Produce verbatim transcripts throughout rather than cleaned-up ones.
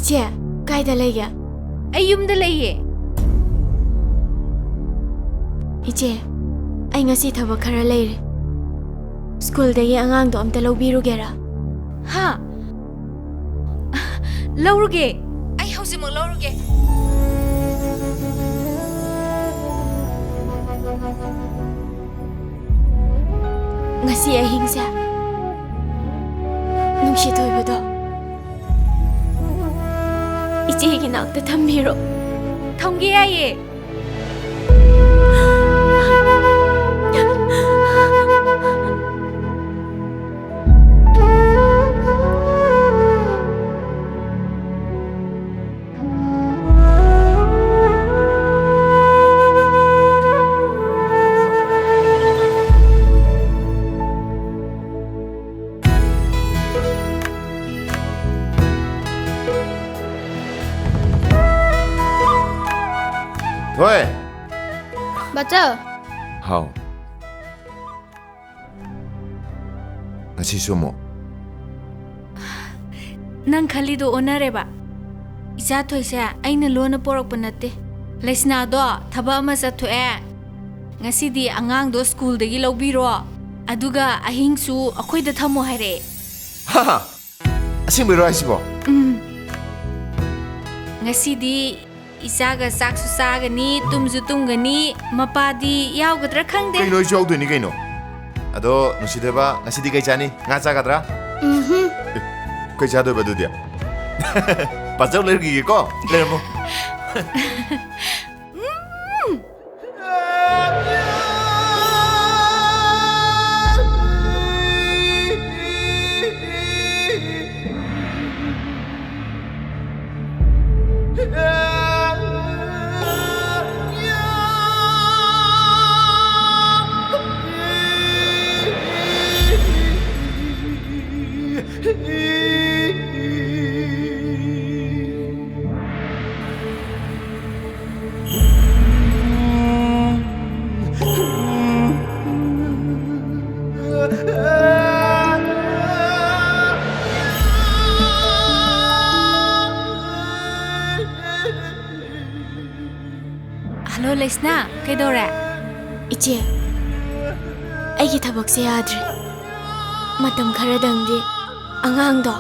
ꯏꯆꯦ, ꯀꯥꯏꯗ ꯂꯩꯒꯦ? ꯑꯩ ꯌꯨꯝꯗ ꯂꯩꯌꯦ꯫ ꯏꯆꯦ, ꯑꯩ ꯉꯁꯤ ꯊꯕꯛ ꯈꯔ ꯂꯩꯔꯦ꯫ ꯁ꯭ꯀꯨꯜꯗꯒꯤ ꯑꯉꯥꯡꯗꯣ ꯑꯝꯇ ꯂꯧꯕꯤꯔꯨꯒꯦꯔꯥ? ꯍꯥ? ꯂꯧꯔꯨꯒꯦ꯫ ꯑꯩ ꯍꯧꯖꯤꯛꯃꯛ ꯂꯧꯔꯨꯒꯦ꯫ ꯉꯁꯤ ꯑꯍꯤꯡꯁꯦ ꯅꯨꯡꯁꯤꯊꯣꯏꯕꯗꯣ ꯏꯆꯦꯒꯤ ꯅꯥꯛꯇ ꯊꯝꯕꯤꯔꯣ꯫ ꯊꯝꯒꯦ ꯌꯥꯏꯌꯦ꯫ ꯊꯣꯏ! ꯕꯥꯆꯧ! ꯍꯥꯎ꯫ ꯉꯁꯤꯁꯨ ꯑꯃꯨꯛ? ꯅꯪ ꯈꯜꯂꯤꯗꯣ ꯑꯣꯟꯅꯔꯦꯕ꯫ ꯏꯆꯥ ꯊꯣꯏꯁꯦ ꯑꯩꯅ ꯂꯣꯟꯅ ꯄꯣꯔꯛꯄ ꯅꯠꯇꯦ꯫ ꯂꯩꯁꯅꯥꯗꯣ ꯊꯕꯛ ꯑꯃ ꯆꯠꯊꯣꯛꯑꯦ꯫ ꯉꯁꯤꯗꯤ ꯑꯉꯥꯡꯗꯣ ꯁ꯭ꯀꯨꯜꯗꯒꯤ ꯂꯧꯕꯤꯔꯣ꯫ ꯑꯗꯨꯒ ꯑꯍꯤꯡꯁꯨ ꯑꯩꯈꯣꯏꯗ ꯊꯝꯃꯣ ꯍꯥꯏꯔꯛꯑꯦ꯫ ꯍꯥ ꯍꯥ! ꯑꯁꯦꯡꯕꯩꯔꯣ ꯍꯥꯏꯁꯤꯕꯣ? ꯎꯝ꯫ ꯉꯁꯤꯗꯤ ꯏꯆꯥꯒ ꯆꯥꯛꯁꯨ ꯆꯥꯒꯅꯤ, ꯇꯨꯝꯁꯨ ꯇꯨꯝꯒꯅꯤ꯫ ꯃꯄꯥꯗꯤ ꯌꯥꯎꯒꯗ꯭ꯔꯥ ꯈꯪꯗꯦ꯫ ꯀꯩꯅꯣ, ꯑꯩꯁꯨ ꯌꯥꯎꯗꯣꯏꯅꯤ ꯀꯩꯅꯣ꯫ ꯑꯗꯣ, ꯅꯨꯡꯁꯤꯊꯣꯏꯕ, ꯉꯁꯤꯗꯤ ꯀꯩ ꯆꯥꯅꯤ? ꯉꯥ ꯆꯥꯒꯗ꯭ꯔꯥ? ꯎꯝꯍꯨꯝ꯫ ꯑꯦ, ꯀꯩ ꯆꯥꯗꯣꯏꯕ ꯑꯗꯨꯗꯤ? ꯕꯥꯆꯧ, ꯂꯩꯔꯨꯈꯤꯒꯦꯀꯣ꯫ ꯂꯩꯔꯝꯃꯣ꯫ ꯍꯜꯂꯣ ꯂꯩꯁꯅꯥ, ꯀꯩꯗꯧꯔꯦ? ꯏꯆꯦ, ꯑꯩꯒꯤ ꯊꯕꯛꯁꯦ ꯌꯥꯗ꯭ꯔꯦ꯫ ꯃꯇꯝ ꯈꯔꯗꯪꯗꯤ ꯑꯉꯥꯡꯗꯣ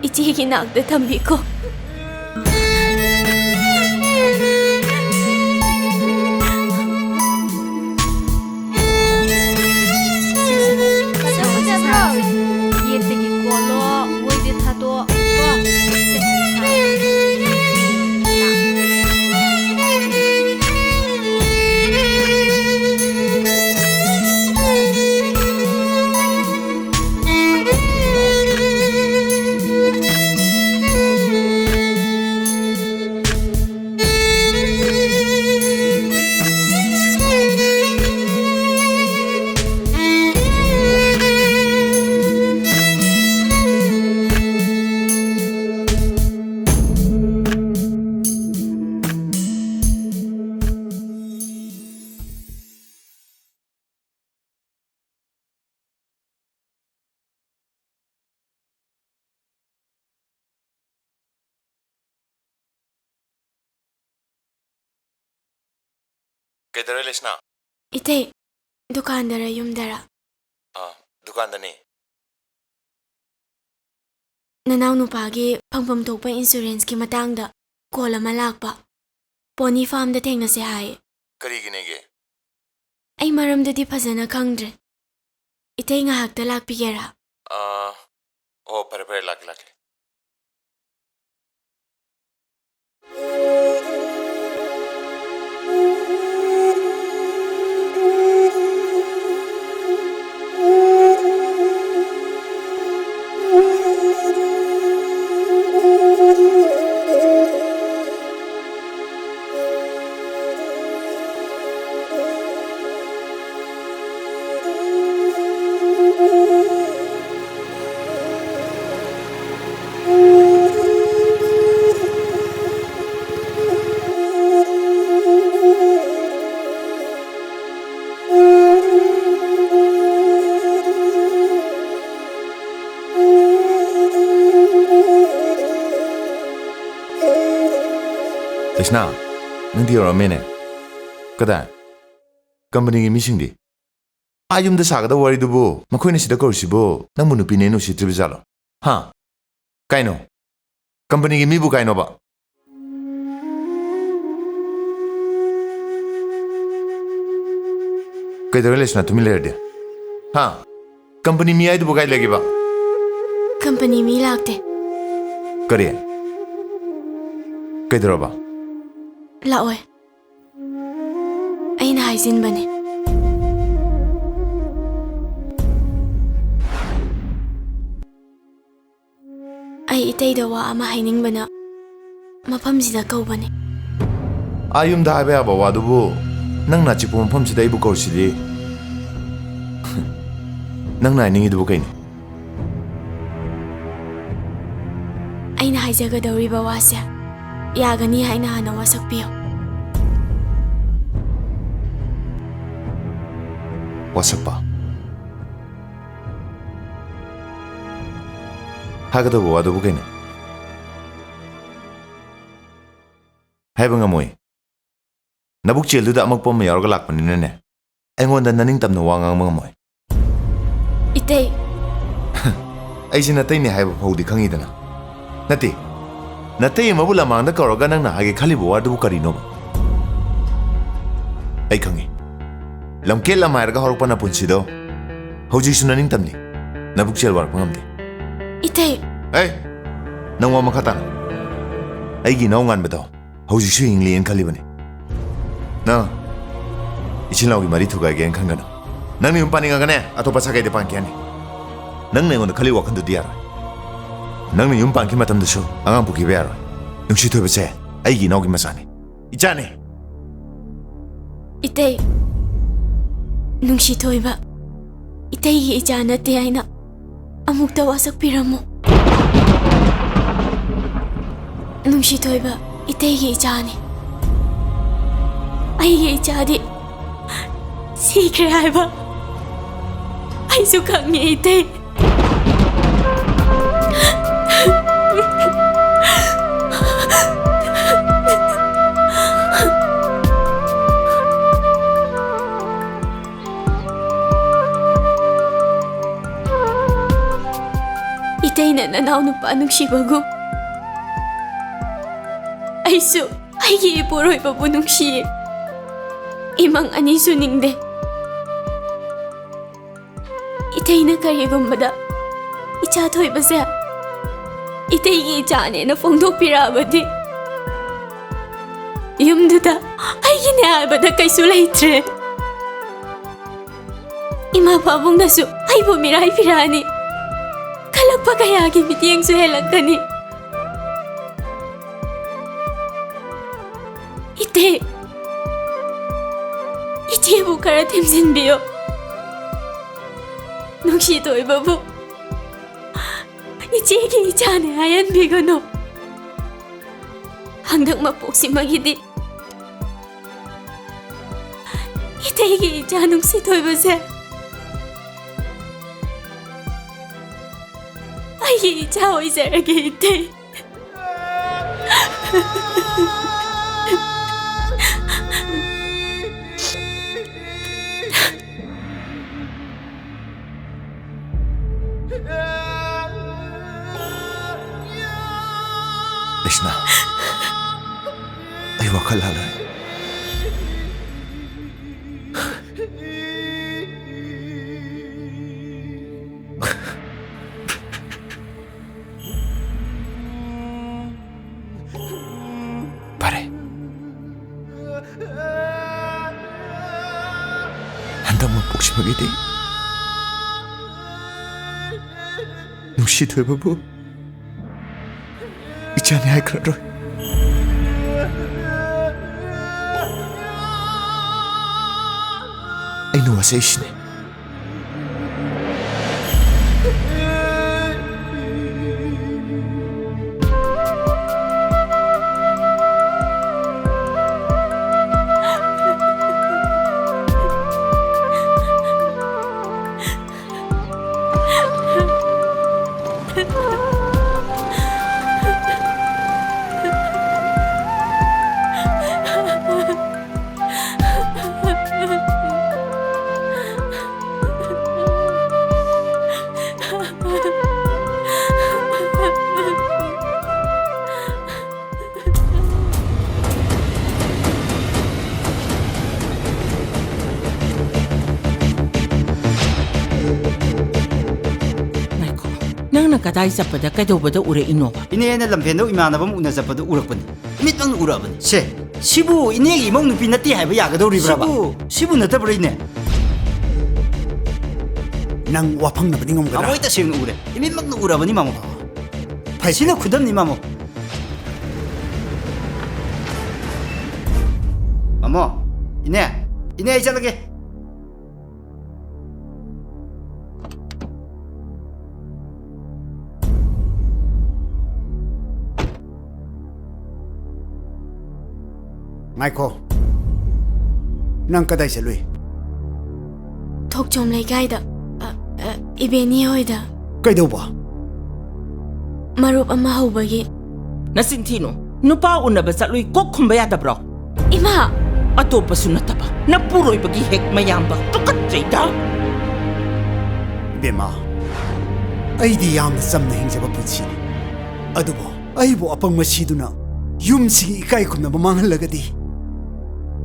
ꯏꯆꯦꯒꯤ ꯅꯥꯛꯇ ꯊꯝꯕꯤꯈꯣ꯫ ꯐꯖ ꯐꯖꯕ꯭ꯔꯣ? ꯌꯦꯠꯇꯒꯤ ꯀꯣꯠꯂꯣ, ꯑꯣꯏꯗ ꯊꯥꯗꯣꯛ ꯀꯣ꯫ ꯀꯩꯗꯧꯔꯦ ꯂꯩꯁꯅꯥ? ꯏꯇꯩ, ꯗꯨꯀꯥꯟꯗꯔ ꯌꯨꯝꯗꯔ? ꯑꯥ, ꯗꯨꯀꯥꯟꯗꯅꯦ꯫ ꯅꯅꯥꯎ ꯅꯨꯄꯥꯒꯤ ꯐꯪꯐꯝ ꯊꯣꯛꯄ ꯏꯟꯁꯨꯔꯦꯟꯁꯀꯤ ꯃꯇꯥꯡꯗ ꯀꯣꯜ ꯑꯃ ꯂꯥꯛꯄ꯫ ꯄꯣꯅꯤ ꯐꯥꯔꯝꯗ ꯊꯦꯡꯅꯁꯦ ꯍꯥꯏ꯫ ꯀꯔꯤꯒꯤꯅꯦꯒꯦ? ꯑꯩ ꯃꯔꯝꯗꯨꯗꯤ ꯐꯖꯅ ꯈꯪꯗ꯭ꯔꯦ꯫ ꯏꯇꯩ ꯉꯥꯏꯍꯥꯛꯇ ꯂꯥꯛꯄꯤꯒꯦꯔꯥ? ꯑꯥ, ꯑꯣ, ꯐꯔꯦ, ꯐꯔꯦ, ꯂꯥꯛꯀꯦ, ꯂꯥꯛꯀꯦ꯫ ꯂꯩꯁꯅꯥ, ꯅꯪꯗꯤ ꯌꯧꯔꯛꯑꯝꯃꯦꯅꯦ꯫ ꯀꯗꯥꯏ? ꯀꯝꯄꯅꯤꯒꯤ ꯃꯤꯁꯤꯡꯗꯤ? ꯑꯥ ꯌꯨꯝꯗ ꯁꯥꯒꯗꯕ ꯋꯥꯔꯤꯗꯨꯕꯨ ꯃꯈꯣꯏꯅ ꯁꯤꯗ ꯀꯧꯔꯤꯁꯤꯕꯨ ꯅꯪꯕꯨ ꯅꯨꯄꯤꯅꯦꯅ ꯎꯁꯤꯠꯇ꯭ꯔꯤꯕ ꯖꯥꯠꯂꯣ? ꯍꯥ? ꯀꯥꯏꯅꯣ? ꯀꯝꯄꯅꯤꯒꯤ ꯃꯤꯕꯨ ꯀꯥꯏꯅꯣꯕ? ꯀꯩꯗꯧꯔꯦ ꯂꯩꯁꯅꯥ ꯇꯨꯃꯤꯟ ꯂꯩꯔꯗꯤ? ꯍꯥ? ꯀꯝꯄꯅꯤ ꯃꯤ ꯍꯥꯏꯗꯨꯕꯨ ꯀꯥꯏ ꯂꯩꯒꯦꯕ? ꯀꯝꯄꯅꯤ ꯃꯤ ꯂꯥꯛꯇꯦ꯫ ꯀꯔꯤ? ꯀꯩꯗꯧꯔꯕ? ꯂꯥꯛꯑꯣꯏ꯫ ꯑꯩꯅ ꯍꯥꯏꯖꯤꯟꯕꯅꯦ꯫ ꯑꯩ ꯏꯇꯩꯗ ꯋꯥ ꯑꯃ ꯍꯥꯏꯅꯤꯡꯕꯅ ꯃꯐꯝꯁꯤꯗ ꯀꯧꯕꯅꯦ꯫ ꯑꯥ ꯌꯨꯝꯗ ꯍꯥꯏꯕ ꯌꯥꯕ ꯋꯥꯗꯨꯕꯨ ꯅꯪꯅ ꯑꯆꯤꯛꯄ ꯃꯐꯝꯁꯤꯗ ꯑꯩꯕꯨ ꯀꯧꯔꯤꯁꯤꯗꯤ? ꯅꯪꯅ ꯍꯥꯏꯅꯤꯡꯉꯤꯗꯨꯕꯨ ꯀꯩꯅꯣ? ꯑꯩꯅ ꯍꯥꯏꯖꯒꯗꯧꯔꯤꯕ ꯋꯥꯁꯦ ꯌꯥꯒꯅꯤ ꯍꯥꯏꯅ ꯍꯥꯟꯅ ꯋꯥꯁꯛꯄꯤꯌꯨ꯫ ꯋꯥꯁꯛꯄ? ꯍꯥꯏꯒꯗꯧꯕ ꯋꯥꯗꯨꯕꯨ ꯀꯩꯅꯣ? ꯍꯥꯏꯕ ꯉꯝꯃꯣꯏ꯫ ꯅꯕꯨꯛ ꯆꯦꯜꯗꯨꯗ ꯑꯃꯛꯄ ꯑꯃ ꯌꯥꯎꯔꯒ ꯂꯥꯛꯄꯅꯤꯅꯅꯦ, ꯑꯩꯉꯣꯟꯗ ꯅꯅꯤꯡꯇꯝꯅ ꯋꯥ ꯉꯥꯡꯕ ꯉꯝꯃꯣꯏ꯫ ꯏꯇꯩ꯫ ꯑꯩꯁꯦ ꯅꯇꯩꯅꯦ ꯍꯥꯏꯕ ꯐꯥꯎꯗꯤ ꯈꯪꯉꯤꯗꯅ꯫ ꯅꯠꯇꯦ, ꯅꯇꯩ ꯑꯃꯕꯨ ꯂꯃꯥꯡꯗ ꯀꯧꯔꯒ ꯅꯪꯅ ꯍꯥꯏꯒꯦ ꯈꯜꯂꯤꯕ ꯋꯥꯗꯨꯕꯨ ꯀꯔꯤꯅꯣꯕ? ꯑꯩ ꯈꯪꯉꯤ꯫ ꯂꯝꯀꯦꯠ ꯂꯝꯍꯥꯏꯔꯒ ꯍꯧꯔꯛꯄ ꯅꯄꯨꯟꯁꯤꯗꯣ ꯍꯧꯖꯤꯛꯁꯨ ꯅꯅꯤꯡꯇꯝꯂꯤ, ꯅꯕꯨꯛꯆꯦꯜ ꯋꯥꯔꯛꯄ ꯉꯝꯗꯦ꯫ ꯏꯇꯩ! ꯑꯦ! ꯅꯪ ꯋꯥ ꯃꯈꯥ ꯇꯥꯅ꯫ ꯑꯩꯒꯤ ꯏꯅꯥꯎ ꯉꯥꯟꯕꯗꯣ ꯍꯧꯖꯤꯛꯁꯨ ꯍꯤꯡꯂꯤꯅ ꯈꯜꯂꯤꯕꯅꯤ꯫ ꯅꯪ ꯏꯆꯤꯜ ꯏꯅꯥꯎꯒꯤ ꯃꯔꯤ ꯊꯨꯒꯥꯏꯒꯦꯅ ꯈꯟꯒꯅꯨ꯫ ꯅꯪꯅ ꯌꯨꯝ ꯄꯥꯅꯤꯡꯉꯒꯅꯦ, ꯑꯇꯣꯞꯄ ꯁꯥꯒꯩꯗ ꯄꯥꯟꯈꯤ ꯍꯥꯏꯅꯤ꯫ ꯅꯪꯅ ꯑꯩꯉꯣꯟꯗ ꯈꯜꯂꯤ ꯋꯥꯈꯜꯗꯨꯗꯤ ꯌꯥꯔꯣꯏ꯫ ꯅꯪꯅ ꯌꯨꯝ ꯄꯥꯟꯈꯤ ꯃꯇꯝꯗꯁꯨ ꯑꯉꯥꯡ ꯄꯣꯛꯈꯤꯕ ꯌꯥꯔꯣꯏ꯫ ꯅꯨꯡꯁꯤ ꯊꯣꯏꯕꯁꯦ ꯑꯩꯒꯤ ꯏꯅꯥꯎꯒꯤ ꯃꯆꯥꯅꯤ꯫ ꯏꯆꯥꯅꯤ꯫ ꯏꯇꯩ, ꯅꯨꯡꯁꯤ ꯊꯣꯏꯕ ꯏꯇꯩꯒꯤ ꯏꯆꯥ ꯅꯠꯇꯦ ꯍꯥꯏꯅ ꯑꯃꯨꯛꯇ ꯋꯥꯁꯛꯄꯤꯔꯝꯃꯨ꯫ ꯅꯨꯡꯁꯤ ꯊꯣꯏꯕ ꯏꯇꯩꯒꯤ ꯏꯆꯥꯅꯤ꯫ ꯑꯩꯒꯤ ꯏꯆꯥꯗꯤ ꯁꯤꯈ꯭ꯔꯦ ꯍꯥꯏꯕ ꯑꯩꯁꯨ ꯈꯪꯉꯤ, ꯏꯇꯩ꯫ ꯏꯅꯥꯎꯅꯨꯄꯥ ꯅꯨꯡꯁꯤꯕꯒꯨꯝ ꯑꯩꯁꯨ ꯑꯩꯒꯤ ꯏꯄꯨꯔꯣꯏꯕꯕꯨ ꯅꯨꯡꯁꯤꯌꯦ꯫ ꯏꯃꯪ ꯑꯅꯤ ꯁꯨꯅꯤꯡꯗꯦ꯫ ꯏꯇꯩꯅ ꯀꯔꯤꯒꯨꯝꯕꯗ ꯏꯆꯥ ꯊꯣꯏꯕꯁꯦ ꯏꯇꯩꯒꯤ ꯏꯆꯥꯅꯦꯅ ꯐꯣꯡꯗꯣꯛꯄꯤꯔꯛꯑꯕꯗꯤ, ꯌꯨꯝꯗꯨꯗ ꯑꯩꯒꯤꯅꯦ ꯍꯥꯏꯕꯗ ꯀꯩꯁꯨ ꯂꯩꯇ꯭ꯔꯦ꯫ ꯏꯃꯥ ꯄꯥꯕꯨꯡꯅꯁꯨ ꯑꯩꯕꯨ ꯃꯤꯔꯥꯏꯕꯤꯔꯛꯑꯅꯤ꯫ ꯀꯜꯂꯛꯄ ꯀꯌꯥꯒꯤ ꯃꯤꯠꯌꯦꯡꯁꯨ ꯍꯦꯜꯂꯛꯀꯅꯤ꯫ ꯏꯇꯩ, ꯏꯆꯦꯕꯨ ꯈꯔ ꯊꯦꯝꯖꯤꯟꯕꯤꯌꯣ꯫ ꯅꯨꯡꯁꯤ ꯊꯣꯏꯕꯕꯨ ꯏꯆꯦꯒꯤ ꯏꯆꯥꯅꯦ ꯍꯥꯏꯍꯟꯕꯤꯒꯅꯨ꯫ ꯍꯟꯗꯛ ꯃꯄꯣꯛꯁꯤꯃꯒꯤꯗꯤ ꯏꯇꯩꯒꯤ ꯏꯆꯥ ꯅꯨꯡꯁꯤ ꯊꯣꯏꯕꯁꯦ ꯑꯩꯒꯤ ꯏꯆꯥ ꯑꯣꯏꯖꯔꯒꯦ, ꯏꯇꯩ꯫ ꯀ꯭ꯔꯤꯁꯅ, ꯑꯩ ꯋꯥꯈꯜ ꯂꯥꯜꯂꯨꯔꯦ꯫ ꯐꯔꯦ꯫ ꯍꯟꯗꯛ ꯃꯄꯣꯛꯁꯤꯃꯒꯤꯗꯤ ꯅꯨꯡꯁꯤ ꯊꯣꯏꯕꯕꯨ ꯏꯆꯥꯅꯤ ꯍꯥꯏꯈ꯭ꯔꯔꯣꯏ꯫ ꯑꯩꯅ ꯋꯥꯖꯩꯁꯤꯅꯤ꯫ ꯀꯗꯥꯏ ꯆꯠꯄꯗ ꯀꯩꯗꯧꯕꯗ ꯎꯔꯛꯏꯅꯣꯕ? ꯏꯅꯦ, ꯑꯩꯅ ꯂꯝꯐꯦꯟꯗꯧ ꯏꯃꯥꯟꯅꯕ ꯑꯃ ꯎꯅ ꯆꯠꯄꯗ ꯎꯔꯛꯄꯅꯤ꯫ ꯃꯤꯠꯃꯛꯅ ꯎꯔꯛꯑꯕꯅꯤ꯫ ꯁꯦ, ꯁꯤꯕꯨ ꯏꯅꯦꯒꯤ ꯏꯃꯧ ꯅꯨꯄꯤ ꯅꯠꯇꯦ ꯍꯥꯏꯕ ꯌꯥꯒꯗꯧꯔꯤꯕ꯭ꯔꯕ? ꯁꯤꯕꯨ, ꯁꯤꯕꯨ ꯅꯠꯇꯕ꯭ꯔꯥ, ꯏꯅꯦ? ꯅꯪ ꯋꯥꯐꯪꯅꯕꯗꯤ ꯉꯝꯒꯗ꯭ꯔꯥ? ꯃꯥꯃꯣ, ꯑꯩ ꯇꯁꯦꯡꯅ ꯎꯔꯦ꯫ ꯏꯃꯤꯠꯃꯛꯅ ꯎꯔꯕꯅꯤ, ꯃꯥꯃꯣ꯫ ꯐꯩ, ꯁꯤꯅ ꯐꯩ꯫ ꯈꯨꯗꯝꯅꯤ, ꯃꯥꯃꯣ꯫ ꯃꯥꯃꯣ, ꯏꯅꯦ, ꯏꯅꯦ, ꯑꯩ ꯆꯠꯂꯒꯦ꯫ ꯉꯥꯏꯈꯣ꯫ ꯅꯪ ꯀꯗꯥꯏ ꯆꯠꯂꯨꯏ? ꯊꯣꯛꯆꯣꯝ ꯂꯩꯀꯥꯏꯗ, ꯑ, ꯑ, ꯏꯕꯦꯅꯤ ꯍꯣꯏꯗ꯫ ꯀꯩꯗꯧꯕ? ꯃꯔꯨꯞ ꯑꯃ ꯍꯧꯕꯒꯤ꯫ ꯅꯆꯤꯟ ꯊꯤꯅꯨ꯫ ꯅꯨꯄꯥ ꯎꯅꯕ ꯆꯠꯂꯨꯏ ꯀꯣꯛ ꯈꯨꯝꯕ ꯌꯥꯗꯕ꯭ꯔꯣ? ꯏꯃꯥ! ꯑꯇꯣꯞꯄꯁꯨ ꯅꯠꯇꯕ ꯅꯄꯨꯔꯣꯏꯕꯒꯤ ꯍꯦꯛ ꯃꯌꯥꯝꯕ ꯇꯨꯀꯠꯆꯩꯗ꯫ ꯏꯕꯦꯝꯃ, ꯑꯩꯗꯤ ꯌꯥꯝꯅ ꯆꯝꯅ ꯍꯤꯡꯖꯕ ꯄꯨꯟꯁꯤꯅꯤ꯫ ꯑꯗꯨꯕꯨ ꯑꯩꯕꯨ ꯑꯄꯪꯕ ꯁꯤꯗꯨꯅ ꯌꯨꯝꯁꯤꯒꯤ ꯏꯀꯥꯏ ꯈꯨꯝꯅꯕ ꯃꯥꯡꯍꯜꯂꯒꯗꯤ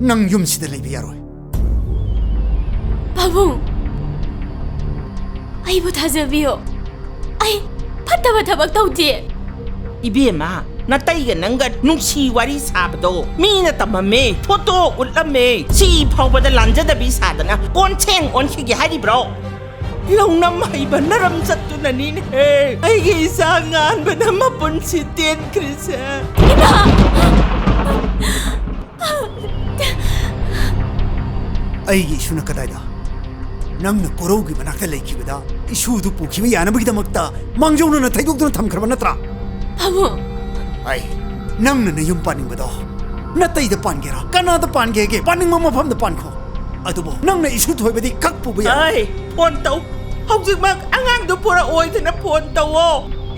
ꯅꯪ ꯌꯨꯝꯁꯤꯗ ꯂꯩꯕ ꯌꯥꯔꯣꯏ꯫ ꯄꯥꯕꯨꯡ, ꯑꯩꯕꯨ ꯊꯥꯖꯕꯤꯌꯣ꯫ ꯑꯩ ꯐꯠꯇꯕ ꯊꯕꯛ ꯇꯧꯗꯦ꯫ ꯏꯕꯦꯝꯃ, ꯅꯇꯩꯒ ꯅꯪꯒ ꯅꯨꯡꯁꯤ ꯋꯥꯔꯤ ꯁꯥꯕꯗꯣ ꯃꯤꯅ ꯇꯝꯃꯝꯃꯦ, ꯐꯣꯇꯣ ꯎꯠꯂꯝꯃꯦ꯫ ꯁꯤ ꯐꯥꯎꯕꯗ ꯂꯥꯟꯖꯗꯕꯤ ꯁꯥꯗꯅ ꯀꯣꯟꯁꯦꯡ ꯑꯣꯟꯈꯤꯒꯦ ꯍꯥꯏꯔꯤꯕ꯭ꯔꯣ? ꯂꯧꯅꯝ ꯍꯩꯕ ꯅꯔꯝ ꯆꯠꯇꯨꯅꯅꯤꯅꯦꯍꯦ ꯑꯩꯒꯤ ꯏꯆꯥ ꯉꯥꯟꯕꯅ ꯃꯄꯨꯟꯁꯤ ꯇꯦꯟꯈ꯭ꯔꯤꯁꯦ꯫ ꯏꯃꯥ! ꯑꯩꯒꯤ ꯏꯁꯨꯅ ꯀꯗꯥꯏꯗ? ꯅꯪꯅ ꯀꯣꯔꯧꯒꯤ ꯃꯅꯥꯛꯇ ꯂꯩꯈꯤꯕꯗ ꯏꯁꯨꯗꯨ ꯄꯨꯈꯤꯕ ꯌꯥꯅꯕꯒꯤꯗꯃꯛꯇ ꯃꯥꯡꯖꯧꯅꯅ ꯊꯩꯗꯣꯛꯇꯨꯅ ꯊꯝꯈ꯭ꯔꯕ ꯅꯠꯇ꯭ꯔꯥ? ꯄꯥꯕꯨꯡ! ꯑꯩ, ꯅꯪꯅ ꯅꯌꯨꯝ ꯄꯥꯟꯅꯤꯡꯕꯗꯣ ꯅꯇꯩꯗ ꯄꯥꯟꯒꯦꯔꯥ, ꯀꯅꯥꯗ ꯄꯥꯟꯒꯦꯒꯦ, ꯄꯥꯟꯅꯤꯡꯕ ꯃꯐꯝꯗ ꯄꯥꯟꯈꯣ꯫ ꯑꯗꯨꯕꯨ ꯅꯪꯅ ꯏꯁꯨ ꯊꯣꯏꯕꯗꯤ ꯀꯛ ꯄꯨꯕ ꯌꯥꯔꯣꯏ꯫ ꯑꯩ, ꯐꯣꯟ ꯇꯧ꯫ ꯍꯧꯖꯤꯛꯃꯛ ꯑꯉꯥꯡꯗꯨ ꯄꯨꯔꯛꯑꯣꯏꯗꯅ ꯐꯣꯟ ꯇꯧꯋꯣ꯫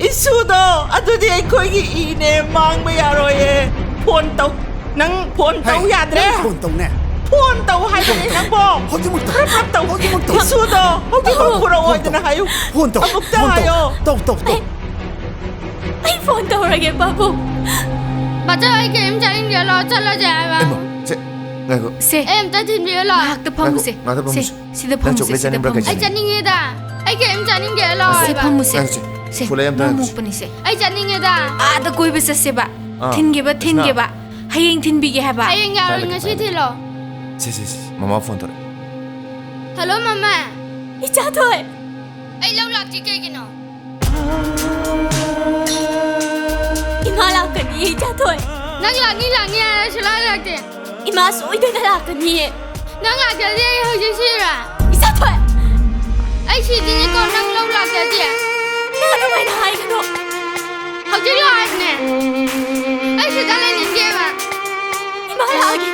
ꯏꯁꯨꯗꯣ ꯑꯗꯨꯗꯤ ꯑꯩꯈꯣꯏꯒꯤ ꯏꯅꯦ, ꯃꯥꯡꯕ ꯌꯥꯔꯣꯏꯌꯦ꯫ ꯐꯣꯟ ꯇꯧ꯫ ꯅꯪ ꯐꯣꯟ ꯇꯧ ꯍꯩ, ꯌꯥꯗ꯭ꯔꯦ? ꯅꯪ ꯐꯣꯟ ꯇꯧꯅꯦ꯫ ꯐꯣꯟ ꯇꯧ ꯍꯥꯏꯕꯅꯦ ꯐꯣꯟ ꯇꯧ꯫ ꯅꯪꯕꯣ꯫ ꯍꯧꯖꯤꯛꯃꯛ ꯇꯧ꯫ ꯄ꯭ꯔꯞ ꯄ꯭ꯔꯞ ꯇꯧ꯫ ꯍꯧꯖꯤꯃꯛ ꯇꯧ꯫ ꯏꯁꯨꯗꯣ ꯍꯧꯖꯤꯛꯃꯛ ꯐꯣꯟ ꯇꯧ꯫ ꯄꯨꯔꯛꯑꯣꯏꯗꯅ ꯍꯥꯏꯌꯨ꯫ ꯐꯣꯟ ꯇꯧ꯫ ꯑꯃꯨꯛꯇ ꯐꯣꯟ ꯇꯧ꯫ ꯍꯥꯏꯌꯣ꯫ ꯇꯧ, ꯇꯧ, ꯇꯧ꯫ ꯑꯩ, ꯑꯩ ꯐꯣꯟ ꯇꯧꯔꯒꯦ, ꯄꯥꯕꯨꯡ꯫ ꯕꯥꯆꯧ, ꯑꯩ ꯀꯩꯝ ꯆꯥꯅꯤꯡꯗꯦ, ꯂꯥꯛꯑꯣ, ꯆꯠꯂꯁꯦ ꯍꯥꯏꯕ꯫ ꯑꯩꯃ, ꯁꯦ, ꯉꯥꯏꯈꯣ꯫ ꯁꯦ, ꯑꯩ ꯑꯝꯇ ꯊꯤꯟꯕꯤꯌꯨ, ꯂꯥꯛꯑꯣ꯫ ꯉꯥꯏꯍꯥꯛꯇ ꯐꯝꯃꯨꯁꯦ꯫ ꯉꯥꯏꯈꯣ, ꯉꯥꯏꯍꯥꯛꯇ ꯁꯦ, ꯐꯝꯃꯨꯁꯦ꯫ ꯁꯤꯗ ꯅꯪ ꯐꯝꯃꯨꯁꯦ, ꯆꯣꯀ꯭ꯂꯦꯠ ꯁꯤꯗ ꯆꯥꯅꯤꯡꯕ꯭ꯔꯥ, ꯀꯩ ꯐꯝꯃꯨꯁꯦ꯫ ꯑꯩ ꯆꯥꯅꯤꯡꯉꯦꯗ꯫ ꯑꯩ ꯀꯩꯝ ꯆꯥꯅꯤꯡꯗꯦ, ꯂꯥꯛꯑꯣ ꯁꯦ, ꯍꯥꯏꯕ꯫ ꯐꯝꯃꯨꯁꯦ꯫ ꯉꯥꯏꯈꯣ, ꯁꯦ꯫ ꯁꯦ, ꯐꯨꯜ ꯑꯩ ꯑꯝꯇ ꯃꯔꯝ ꯍꯥꯏꯔꯛꯑꯣꯁꯦ꯫ ꯃꯣꯛꯄꯅꯤꯁꯦ꯫ ꯑꯩ ꯆꯠꯅꯤꯡꯉꯦꯗ꯫ ꯑꯥꯗ ꯀꯣꯏꯕ ꯆꯠꯁꯦꯕ꯫ ꯑꯥ, ꯊꯤꯟꯒꯦꯕ, ꯀ꯭ꯔꯤꯁꯅ꯫ ꯊꯤꯟꯒꯦꯕ꯫ ꯍꯌꯦꯡ ꯊꯤꯟꯕꯤꯒꯦ ꯍꯥꯏꯕ꯫ ꯍꯌꯦꯡ ꯌꯥꯔꯣꯏ, ꯀꯥꯏꯗ, ꯉꯁꯤ ꯀꯥꯏꯗ? ꯊꯤꯜꯂꯣ꯫ ꯁꯦ, ꯁꯦ, ꯁꯦ, ꯃꯃꯥ ꯐꯣꯟ ꯇꯧꯔꯛꯑꯦ꯫ ꯍꯜꯂꯣ, ꯃꯃꯥ꯫ ꯏꯆꯥꯊꯣꯏ꯫ ꯑꯩ ꯂꯧ ꯂꯥꯛꯇ꯭ꯔꯤ ꯀꯩꯒꯤꯅꯣ? ꯏꯃꯥ ꯂꯥꯛꯀꯅꯤ, ꯏꯆꯥꯊꯣꯏ꯫ ꯅꯪ ꯂꯥꯛꯅꯤ, ꯂꯥꯛꯅꯤ ꯍꯥꯏꯔ ꯁꯨꯡꯂꯥꯛ ꯂꯥꯛꯇꯦ꯫ ꯏꯃꯥ ꯁꯣꯏꯗꯅ ꯂꯥꯛꯀꯅꯤꯌꯦ꯫ ꯅꯪ ꯂꯥꯛꯇ꯭ꯔꯗꯤ ꯑꯩ ꯍꯧꯖꯤꯛ ꯁꯤꯔꯣꯏ? ꯏꯆꯥꯊꯣꯏ! ꯑꯩ ꯁꯤꯗꯣꯏꯅꯤꯀꯣ, ꯅꯪ ꯂꯧ ꯂꯥꯛꯇ꯭ꯔꯗꯤ꯫ ꯅꯪ ꯑꯗꯨꯃꯥꯏꯅ ꯍꯥꯏꯒꯅꯨ꯫ ꯍꯧꯖꯤꯛ ꯂꯥꯛꯑꯣ ꯍꯥꯏꯕꯅꯦ꯫ ꯑꯩ ꯁꯤꯗ ꯂꯩꯅꯤꯡꯗꯦꯕ꯫ ꯏꯃꯥ ꯂꯥꯛꯑꯒꯦ꯫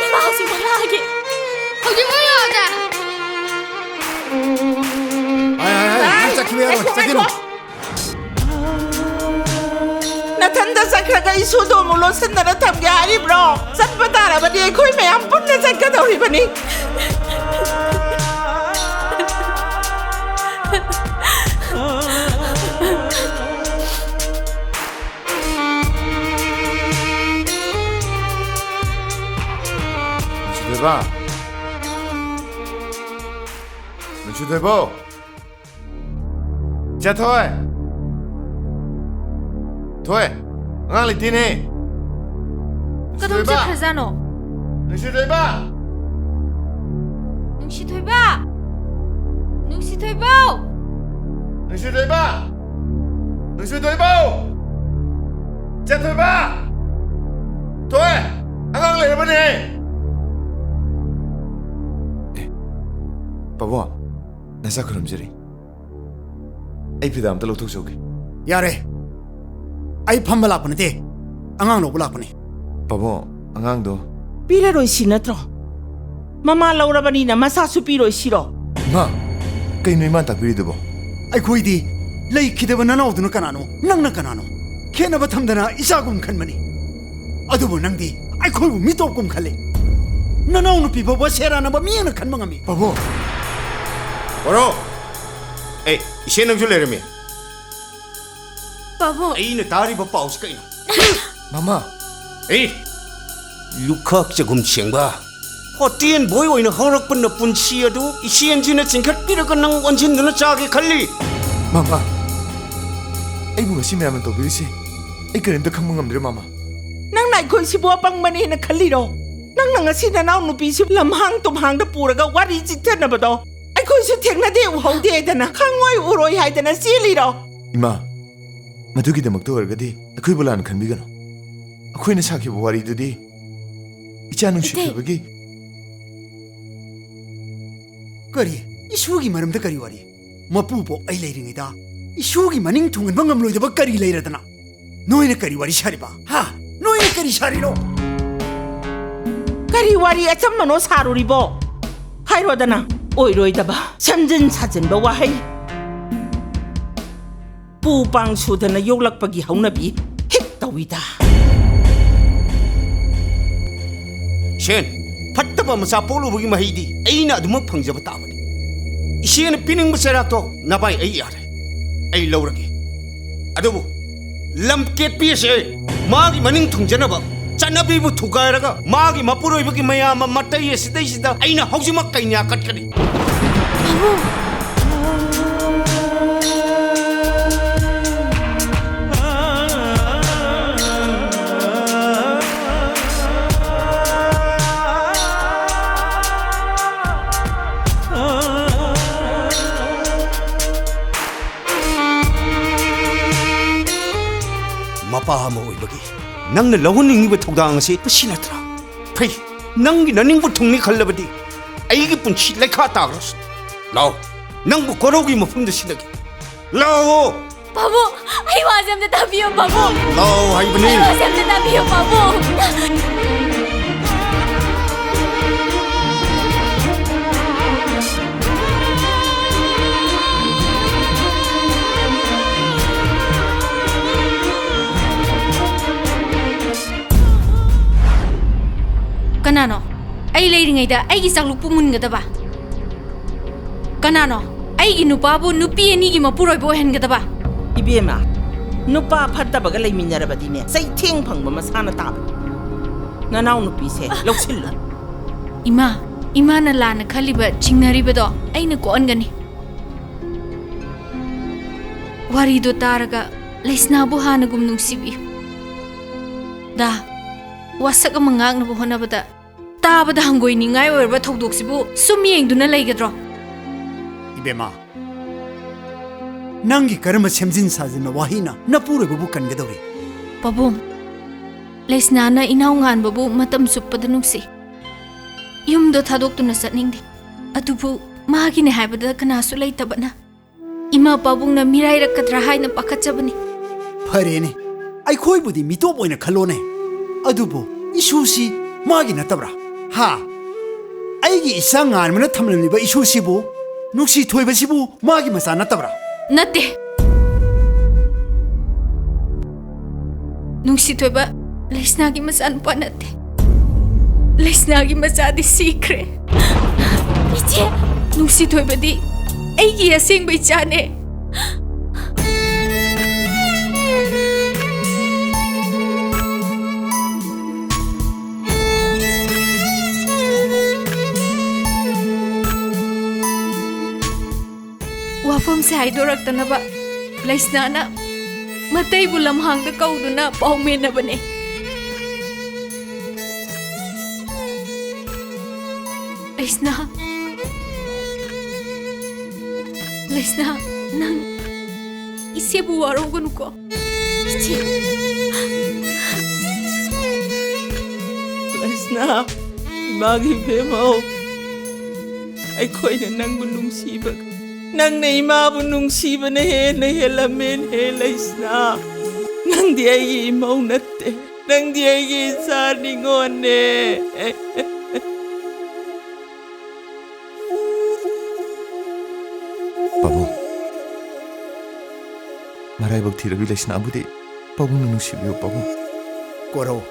ꯏꯃꯥ ꯍꯧꯖꯤꯛꯃꯛ ꯂꯥꯛꯑꯒꯦ꯫ ꯍꯧꯖꯤꯛꯃꯛ ꯂꯥꯛꯑꯣꯗ꯫ ꯍꯥꯏ, ꯍꯥꯏ, ꯍꯥꯏ, ꯍꯥꯏ, ꯆꯠꯈꯤꯕ ꯌꯥꯔꯣꯏ, ꯉꯥꯏꯈꯣ, ꯆꯠꯈꯤꯅꯨ꯫ ꯉꯥꯏꯈꯣ꯫ ꯅꯊꯟꯗ ꯆꯠꯈ꯭ꯔꯒ ꯏꯁꯨꯗꯣ ꯑꯃꯨꯛ ꯂꯣꯠꯁꯤꯟꯗꯅ ꯊꯝꯒꯦ ꯍꯥꯏꯔꯤꯕ꯭ꯔꯣ? ꯆꯠꯄ ꯇꯥꯔꯕꯗꯤ ꯑꯩꯈꯣꯏ ꯃꯌꯥꯝ ꯄꯨꯟꯅ ꯆꯠꯀꯗꯧꯔꯤꯕꯅꯤ꯫ ꯅꯨꯡꯁꯤꯊꯣꯏꯕ꯫ ꯅꯨꯡꯁꯤꯊꯣꯏꯕꯧ꯫ ꯏꯆꯥꯊꯣꯏ! ꯊꯣꯏ! ꯑꯉꯥꯡ ꯂꯩꯇꯦꯅꯦ! ꯀꯗꯣꯝ ꯅꯨꯡꯁꯤꯊꯣꯏꯕ! ꯆꯠꯈ꯭ꯔꯖꯥꯠꯅꯣ? ꯅꯨꯡꯁꯤꯊꯣꯏꯕ! ꯅꯨꯡꯁꯤꯊꯣꯏꯕ! ꯅꯨꯡꯁꯤꯊꯣꯏꯕꯧ! ꯅꯨꯡꯁꯤꯊꯣꯏꯕ! ꯅꯨꯡꯁꯤꯊꯣꯏꯕꯧ! ꯏꯆꯥꯊꯣꯏꯕ! ꯊꯣꯏ! ꯑꯉꯥꯡ ꯂꯩꯔꯕꯅꯦ! ꯑꯦ, ꯄꯥꯕꯨꯡ, ꯅꯁꯥ ꯈꯨꯔꯨꯝꯖꯔꯤ꯫ ꯑꯩ ꯐꯤꯗꯥ ꯑꯝꯇ ꯂꯧꯊꯣꯛꯆꯧꯒꯦ꯫ ꯌꯥꯔꯦ꯫ ꯑꯩ ꯐꯝꯕ ꯂꯥꯛꯄ ꯅꯠꯇꯦ꯫ ꯑꯉꯥꯡ ꯂꯧꯕ ꯂꯥꯛꯄꯅꯤ꯫ ꯄꯥꯕꯨꯡ, ꯑꯉꯥꯡꯗꯣ꯫ ꯄꯤꯔꯔꯣꯏ ꯁꯤ ꯅꯠꯇ꯭ꯔꯣ? ꯃꯃꯥ ꯂꯧꯔꯕꯅꯤꯅ ꯃꯆꯥꯁꯨ ꯄꯤꯔꯣꯏ ꯁꯤꯔꯣ? ꯏꯃꯥ, ꯀꯩꯅꯣ ꯏꯃꯥꯅ ꯇꯥꯛꯄꯤꯔꯤꯗꯨꯕꯣ? ꯑꯩꯈꯣꯏꯗꯤ ꯂꯩꯈꯤꯗꯕ ꯅꯅꯥꯎꯗꯨꯅ ꯀꯅꯥꯅꯣ? ꯅꯪꯅ ꯀꯅꯥꯅꯣ? ꯈꯦꯠꯅꯕ ꯊꯝꯗꯅ ꯏꯆꯥꯒꯨꯝ ꯈꯟꯕꯅꯤ꯫ ꯑꯗꯨꯕꯨ ꯅꯪꯗꯤ ꯑꯩꯈꯣꯏꯕꯨ ꯃꯤꯇꯣꯞꯀꯨꯝ ꯈꯜꯂꯤ꯫ ꯅꯅꯥꯎ ꯅꯨꯄꯤ ꯐꯥꯎꯕ ꯁꯦꯔꯥꯟꯅꯕ ꯃꯤꯠꯌꯦꯡꯅ ꯈꯟꯕ ꯉꯝꯃꯤ꯫ ꯄꯥꯕꯨꯡ! ꯕꯣꯔꯣ! ꯑꯦ, ꯏꯆꯦ ꯅꯪꯁꯨ ꯂꯩꯔꯝꯃꯤ꯫ ꯄꯥꯕꯨꯡ! ꯑꯩꯅ ꯇꯥꯔꯤꯕ ꯄꯥꯎꯁꯤ ꯀꯩꯅꯣ? ꯃꯃꯥ! ꯑꯦ! ꯂꯨꯈꯥꯛ ꯆꯒꯨꯝ ꯁꯦꯡꯕ꯫ ꯍꯣꯇꯦꯜ ꯕꯣꯏ ꯑꯣꯏꯅ ꯍꯧꯔꯛꯄ ꯅꯄꯨꯟꯁꯤ ꯑꯗꯨ ꯏꯆꯦꯟꯁꯤꯅ ꯆꯤꯡꯈꯠꯄꯤꯔꯒ ꯅꯪ ꯑꯣꯟꯁꯤꯟꯗꯨꯅ ꯆꯥꯒꯦ ꯈꯜꯂꯤ꯫ ꯃꯃꯥ! ꯑꯩꯕꯨ ꯉꯁꯤ ꯃꯌꯥꯝꯅ ꯇꯧꯕꯤꯔꯤꯁꯦ ꯑꯩ ꯀꯔꯤꯝꯇ ꯈꯪꯕ ꯉꯝꯗ꯭ꯔꯦ, ꯃꯥꯃ꯫ ꯅꯪꯅ ꯑꯩꯈꯣꯏꯁꯤꯕꯨ ꯑꯄꯪꯕꯅꯦꯅ ꯈꯜꯂꯤꯔꯣ? ꯅꯪꯅ ꯉꯁꯤ ꯅꯅꯥꯎ ꯅꯨꯄꯤꯁꯤꯕꯨ ꯂꯝꯍꯥꯡ ꯇꯨꯝꯍꯥꯡꯗ ꯄꯨꯔꯒ ꯋꯥꯔꯤ ꯆꯤꯛꯊꯅꯕꯗꯣ ꯑꯩꯈꯣꯏꯁꯨ ꯊꯦꯡꯅꯗꯦ, ꯎꯍꯧꯗꯦꯗꯅ, ꯈꯪꯉꯣꯏ ꯎꯔꯣꯏ ꯍꯥꯏꯗꯅ ꯆꯦꯜꯂꯤꯔꯣ? ꯏꯃꯥ, ꯃꯗꯨꯒꯤꯗꯃꯛꯇ ꯑꯣꯏꯔꯒꯗꯤ ꯑꯩꯈꯣꯏꯕꯨ ꯂꯥꯟꯅ ꯈꯟꯕꯤꯒꯅꯨ꯫ ꯑꯩꯈꯣꯏꯅ ꯁꯥꯈꯤꯕ ꯋꯥꯔꯤꯗꯨꯗꯤ ꯏꯆꯥ ꯅꯨꯡꯁꯤꯈꯤꯕꯒꯤ꯫ ꯀꯔꯤ? ꯏꯁꯨꯒꯤ ꯃꯔꯝꯗ ꯀꯔꯤ ꯋꯥꯔꯤ? ꯃꯄꯨꯕꯣꯛ ꯑꯩ ꯂꯩꯔꯤꯉꯩꯗ ꯏꯁꯨꯒꯤ ꯃꯅꯤꯡ ꯊꯨꯡꯍꯟꯕ ꯉꯝꯂꯣꯏꯗꯕ ꯀꯔꯤ ꯂꯩꯔꯗꯅ? ꯅꯣꯏꯅ ꯀꯔꯤ ꯋꯥꯔꯤ ꯁꯥꯔꯤꯕ? ꯍꯥ? ꯅꯣꯏꯅ ꯀꯔꯤ ꯁꯥꯔꯤꯅꯣ? ꯀꯔꯤ ꯋꯥꯔꯤ ꯑꯆꯝꯕꯅꯣ ꯁꯥꯔꯨꯔꯤꯕꯣ? ꯍꯥꯏꯔꯣꯗꯅ, ꯑꯣꯏꯔꯣꯏꯗꯕ, ꯁꯦꯝꯖꯤꯟ ꯁꯥꯖꯤꯟꯕ ꯋꯥꯍꯩ꯫ ꯄꯨ ꯄꯥꯡ ꯁꯨꯗꯅ ꯌꯣꯛꯂꯛꯄꯒꯤ ꯍꯧꯅꯕꯤ ꯍꯦꯛ ꯇꯧꯏꯗ꯫ ꯁꯦꯟ, ꯐꯠꯇꯕ ꯃꯆꯥ ꯄꯣꯛꯂꯨꯕꯒꯤ ꯃꯍꯩꯗꯤ ꯑꯩꯅ ꯑꯗꯨꯃꯛ ꯐꯪꯖꯕ ꯇꯥꯕꯅꯤ꯫ ꯏꯆꯦꯅ ꯄꯤꯅꯤꯡꯕ ꯆꯩꯔꯥꯛꯇꯣ ꯅꯚꯥꯏ ꯑꯩ ꯌꯥꯔꯦ, ꯑꯩ ꯂꯧꯔꯒꯦ꯫ ꯑꯗꯨꯕꯨ ꯂꯝꯀꯦꯠꯄꯤ ꯑꯁꯦ ꯃꯥꯒꯤ ꯃꯅꯤꯡ ꯊꯨꯡꯖꯅꯕ ꯆꯠꯅꯕꯤꯕꯨ ꯊꯨꯒꯥꯏꯔꯒ ꯃꯥꯒꯤ ꯃꯄꯨꯔꯣꯏꯕꯒꯤ ꯃꯌꯥꯝ ꯑꯃ ꯃꯇꯩ ꯑꯁꯤꯗꯩꯁꯤꯗ ꯑꯩꯅ ꯍꯧꯖꯤꯛꯃꯛ ꯀꯩꯅꯥ ꯀꯠꯀꯅꯤ꯫ ꯃꯄꯥ ꯑꯃ ꯑꯣꯏꯕꯒꯤ ꯅꯪꯅ ꯂꯧꯍꯟꯅꯤꯡꯉꯤꯕ ꯊꯧꯗꯥꯡ ꯑꯁꯤ ꯃꯁꯤ ꯅꯠꯇ꯭ꯔꯥ? ꯐꯩ, ꯅꯪꯒꯤ ꯅꯅꯤꯡꯕ ꯊꯨꯡꯅꯤ ꯈꯜꯂꯕꯗꯤ ꯑꯩꯒꯤ ꯄꯨꯟꯁꯤ ꯂꯩꯈꯥ ꯇꯥꯈ꯭ꯔꯁꯨ꯫ ꯂꯥꯛꯑꯣ, ꯅꯪꯕꯨ ꯀꯣꯔꯧꯒꯤ ꯃꯐꯝꯗ ꯁꯤꯟꯅꯒꯦ꯫ ꯂꯥꯛꯑꯣ! ꯄꯥꯕꯨꯡ, ꯑꯩ ꯋꯥꯁꯦ ꯑꯝꯇ ꯇꯥꯕꯤꯌꯨ, ꯄꯥꯕꯨꯡ꯫ ꯂꯥꯛꯑꯣ ꯍꯥꯏꯕꯅꯤ꯫ ꯑꯩ ꯋꯥꯁꯦ ꯑꯝꯇ ꯇꯥꯕꯤꯌꯨ, ꯄꯥꯕꯨꯡ꯫ ꯀꯅꯥꯅꯣ? ꯑꯩ ꯂꯩꯔꯤꯉꯩꯗ ꯑꯩꯒꯤ ꯆꯥꯛꯂꯨꯛꯄꯨ ꯃꯨꯟꯒꯗꯕ? ꯀꯅꯥꯅꯣ? ꯑꯩꯒꯤ ꯅꯨꯄꯥꯕꯨ ꯅꯨꯄꯤ ꯑꯅꯤꯒꯤ ꯃꯄꯨꯔꯣꯏꯕ ꯑꯣꯏꯍꯟꯒꯗꯕ? ꯏꯕꯦꯝꯃ, ꯅꯨꯄꯥ ꯐꯠꯇꯕꯒ ꯂꯩꯃꯤꯟꯅꯔꯕꯗꯤꯅꯦ, ꯆꯩꯊꯦꯡ ꯐꯪꯕ ꯃꯁꯥꯅ ꯇꯥꯕꯅꯤ꯫ ꯅꯅꯥꯎ ꯅꯨꯄꯤꯁꯦ ꯂꯧꯁꯤꯜꯂꯨ꯫ ꯏꯃꯥ, ꯏꯃꯥꯅ ꯂꯥꯟꯅ ꯈꯜꯂꯤꯕ, ꯆꯤꯡꯅꯔꯤꯕꯗꯣ ꯑꯩꯅ ꯀꯣꯛꯍꯟꯒꯅꯤ꯫ ꯋꯥꯔꯤꯗꯣ ꯇꯥꯔꯒ ꯂꯩꯁꯅꯥꯕꯨ ꯍꯥꯟꯅꯒꯨꯝ ꯅꯨꯡꯁꯤꯕꯤꯌꯨ꯫ ꯗꯥ, ꯋꯥꯁꯛ ꯑꯃ ꯉꯥꯛꯅꯕ ꯍꯣꯠꯅꯕꯗ ꯇꯥꯕꯗ ꯍꯪꯒꯣꯏꯅꯤꯡꯉꯥꯏ ꯑꯣꯏꯔꯕ ꯊꯧꯗꯣꯛꯁꯤꯕꯨ ꯁꯨꯝ ꯌꯦꯡꯗꯨꯅ ꯂꯩꯒꯗ꯭ꯔꯣ? ꯏꯕꯦꯝꯃ, ꯅꯪꯒꯤ ꯀꯔꯝꯕ ꯁꯦꯝꯖꯤꯟ ꯁꯥꯖꯤꯟꯕ ꯋꯥꯍꯩꯅ ꯅꯄꯨꯔꯣꯏꯕꯕꯨ ꯀꯟꯒꯗꯧꯔꯤ? ꯄꯥꯕꯨꯡ, ꯂꯩꯁꯅꯥꯅ ꯏꯅꯥꯎ ꯉꯥꯟꯕꯕꯨ ꯃꯇꯝ ꯆꯨꯞꯄꯗ ꯅꯨꯡꯁꯤ꯫ ꯌꯨꯝꯗꯣ ꯊꯥꯗꯣꯛꯇꯨꯅ ꯆꯠꯅꯤꯡꯗꯦ꯫ ꯑꯗꯨꯕꯨ ꯃꯥꯒꯤꯅꯦ ꯍꯥꯏꯕꯗ ꯀꯅꯥꯁꯨ ꯂꯩꯇꯕꯅ ꯏꯃꯥ ꯄꯥꯕꯨꯡꯅ ꯃꯤꯔꯥꯏꯔꯛꯀꯗ꯭ꯔꯥ ꯍꯥꯏꯅ ꯄꯥꯈꯠꯆꯕꯅꯤ꯫ ꯐꯔꯦꯅꯦ, ꯑꯩꯈꯣꯏꯕꯨꯗꯤ ꯃꯤꯇꯣꯞ ꯑꯣꯏꯅ ꯈꯜꯂꯣꯅꯦ꯫ ꯑꯗꯨꯕꯨ ꯏꯁꯨꯁꯤ ꯃꯥꯒꯤ ꯅꯠꯇꯕ꯭ꯔꯥ? ꯍꯥ? ꯑꯩꯒꯤ ꯏꯆꯥ ꯉꯥꯟꯕꯅ ꯊꯝꯂꯝꯂꯤꯕ ꯏꯁꯨꯁꯤꯕꯨ, ꯅꯨꯡꯁꯤ ꯊꯣꯏꯕꯁꯤꯕꯨ ꯃꯥꯒꯤ ꯃꯆꯥ ꯅꯠꯇꯕ꯭ꯔꯥ? ꯅꯠꯇꯦ꯫ ꯅꯨꯡꯁꯤ ꯊꯣꯏꯕ ꯂꯩꯁꯅꯥꯒꯤ ꯃꯆꯥꯅꯨꯄꯥ ꯅꯠꯇꯦ꯫ ꯂꯩꯁꯅꯥꯒꯤ ꯃꯆꯥꯗꯤ ꯁꯤꯈ꯭ꯔꯦ꯫ ꯏꯆꯦ! ꯅꯨꯡꯁꯤ ꯊꯣꯏꯕꯗꯤ ꯑꯩꯒꯤ ꯑꯁꯦꯡꯕ ꯏꯆꯥꯅꯦ꯫ ꯋꯥꯐꯝꯁꯦ ꯍꯥꯏꯗꯣꯔꯛꯇꯅꯕ ꯂꯩꯁꯅꯥꯅ ꯃꯇꯩꯕꯨ ꯂꯝꯍꯥꯡꯗ ꯀꯧꯗꯨꯅ ꯄꯥꯎꯃꯦꯟꯅꯕꯅꯦ꯫ ꯂꯩꯁꯅꯥ, ꯂꯩꯁꯅꯥ, ꯅꯪ ꯏꯆꯦꯕꯨ ꯋꯥꯔꯧꯒꯅꯨꯀꯣ꯫ ꯏꯆꯦ꯫ ꯂꯩꯁꯅꯥ, ꯏꯃꯥꯒꯤ ꯏꯕꯦꯝꯃꯧ, ꯑꯩꯈꯣꯏꯅ ꯅꯪꯕꯨ ꯅꯨꯡꯁꯤꯕꯒ ꯅꯪꯅ ꯏꯃꯥꯕꯨ ꯅꯨꯡꯁꯤꯕꯅ ꯍꯦꯟꯅ ꯍꯦꯜꯂꯝꯃꯦꯅꯦ ꯂꯩꯁꯅꯥ꯫ ꯅꯪꯗꯤ ꯑꯩꯒꯤ ꯏꯃꯧ ꯅꯠꯇꯦ, ꯅꯪꯗꯤ ꯑꯩꯒꯤ ꯏꯆꯥ ꯅꯤꯉꯣꯜꯅꯦ꯫ ꯄꯥꯕꯨꯡ, ꯃꯔꯥꯏꯕꯛ ꯊꯤꯔꯕꯤ ꯂꯩꯁꯅꯥꯕꯨꯗꯤ ꯄꯥꯕꯨꯡꯅ ꯅꯨꯡꯁꯤꯕꯤꯌꯨ ꯄꯥꯕꯨꯡ꯫ ꯀꯣꯔꯧ,